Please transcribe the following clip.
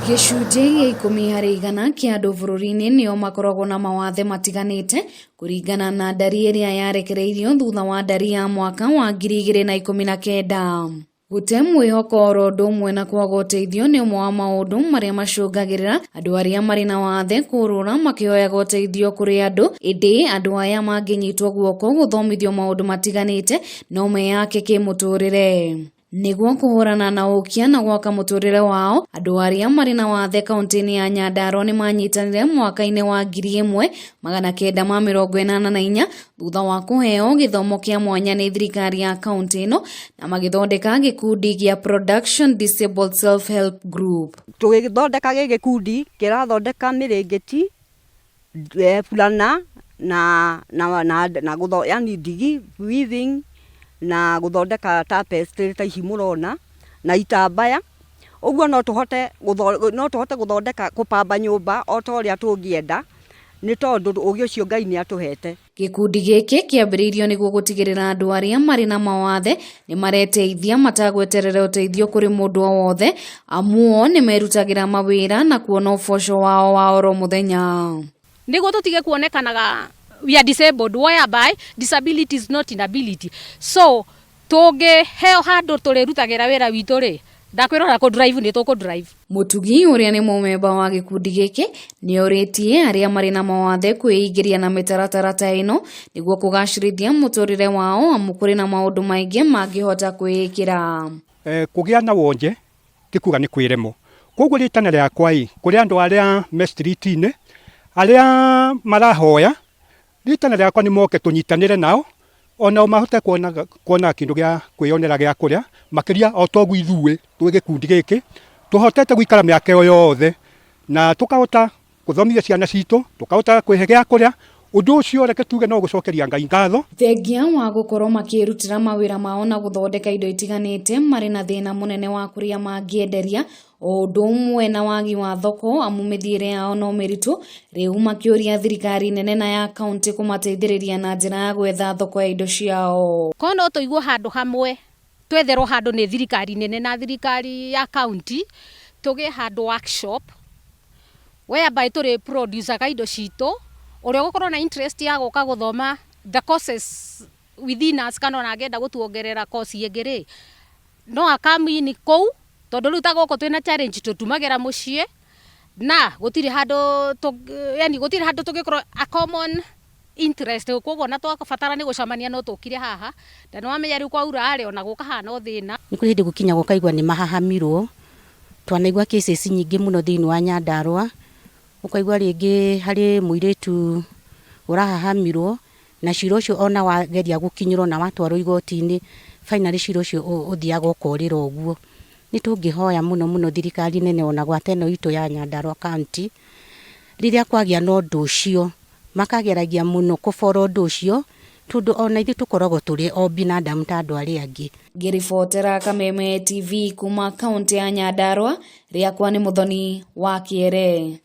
Gĩcunjĩ gĩa 10% kĩa andũ bũrũri-inĩ nĩo makoragwo na mawathe matiganĩte kũringana na ndari ĩrĩa yarekereirio thutha wa ndari ya mwaka wa 2019. Gũte mwĩhoko oro ũndũ ũmwe na kwaga ũteithio nĩ ũmwe wa maũndũ marĩa macũngagĩrĩra andũ arĩa marĩ na wathe kũrũra makĩhoyaga ũteithio kũrĩ andũ, ĩndĩ andũ aya mangĩnyitwo guoko gũthomithio maũndũ matiganĩte no meyake kĩmũtũrĩre. Nĩguo kũhũrana na ũkia na gwaka mũtũrĩre wao, andũ arĩa marĩ na wathe kaunti-inĩ ya Nyandarua nĩ manyitanire mwaka-inĩ wa 1984 thutha wa kũheo gĩthomo kĩa mwanya nĩ thirikari ya kaunti ĩno na magĩthondeka gĩkundi gĩa Production Disabled Self Help Group. Tũgĩthondeka gĩ gĩkundi kĩrathondeka mĩrĩngĩti, burana na na na na gũtho yani ndigi weaving na gũthondeka tapestry ta ici mũrona na itambaya. Ũguo no tũhote no tũhote gũthondeka kũbamba nyũmba o ta ũrĩa tũngĩenda nĩ tondũ ũgĩ ũcio Ngai nĩ atũhete. Gĩkundi gĩkĩ kĩambĩrĩirio nĩguo gũtigĩrĩra andũ arĩa marĩ na mawathe nĩ mareteithia matagweterera ũteithio kũrĩ mũndũ o wothe, amu o nĩ merutagĩra mawĩra na kuona ũboco wao wa oro mũthenya. Nĩguo tũtige kuonekanaga we are disabled, whereby disability is not inability. So tũngĩheo handũ tũrĩrutagĩra wĩra witũ rĩ, ndakwĩra ona kũ drive nĩ tũkũ drive. Mũtugi ũrĩa nĩ mũmemba wa gĩkundi gĩkĩ nĩ orĩtie arĩa marĩ na mawathe kwĩingĩria na mĩtaratara ta ĩno nĩguo kũgacĩrithia mũtũrĩre wao amu kũrĩ na maũndũ maingĩ mangĩhota kwĩĩkĩra. Kũgĩa na wonje ti kuga nĩ kwĩremwo. Koguo rĩtana rĩakwa ĩ kũrĩ andũ arĩa me street-inĩ, arĩa marahoya, rĩtana rĩakwa nĩ moke tũnyitanĩre nao, onao mahote kuona kĩndũ gĩa kwĩyonera gĩa kũrĩa, makĩria o ta ũguo ithuĩ twĩ gĩkundi gĩkĩ, tũhotete gũikara mĩaka ĩyo yothe na tũkahota gũthomithia ciana citũ, tũkahota kwĩhe gĩa kũrĩa, ũndũ ũcio reke tuge no gũcokeria Ngai ngatho. Thengia wa gũkorwo makĩrutĩra mawĩra mao na gũthondeka indo itiganĩte, marĩ na thĩna mũnene wa kũrĩa mangĩenderia o ũndũ ũmwe na wagi wa thoko amu mĩthiĩre yao no mĩritũ, rĩu makĩũria thirikari nene na ya kaunti kũmateithĩrĩria na njĩra ya gwetha thoko ya indo ciao. Korwo no tũigwo handũ hamwe, twetherwo handũ nĩ thirikari nene na thirikari ya kaunti, tũgĩe handũ workshop whereby tũrĩ produce indo citũ, ũrĩa ũgũkorwo na interest ya gũka gũthoma the courses within us kana ona angĩenda gũtuongerera course ĩngĩ rĩ, no a come in kũu, tondũ rĩu ta gũkũ twĩna challenge tũtumagĩra mũciĩ na gũtirĩ handũ, yani gũtirĩ handũ tũngĩkorwo a common interest, koguo ona twabatara nĩ gũcemania no tũkire haha, na nĩ wamenya rĩu kwaura rĩ, ona gũkahana o thĩna. Nĩ kũrĩ hĩndĩ gũkinya ũkaigua nĩ mahahamirwo. Twanaigua cases nyingĩ mũno thĩinĩ wa Nyandarua, ũkaigua rĩngĩ harĩ mũirĩtu ũrahahamirwo na cira ũcio ona wageria gũkinyĩrwo na watwarwo igoti-inĩ, finally cira ũcio ũthiaga ũkorĩra ũguo. Nĩ tũngĩhoya mũno mũno thirikari nene ona gwata ĩno itũ ya Nyandarua county, rĩrĩa kwagĩa na ũndũ ũcio makageragia mũno kũbora ũndũ ũcio, tondũ ona ithuĩ tũkoragwo tũrĩ o binadamu ta andũ arĩa angĩ. Ngĩribotera Kameme TV kuma kaunti ya Nyandarua, rĩakwa nĩ Mũthoni wa Kĩere.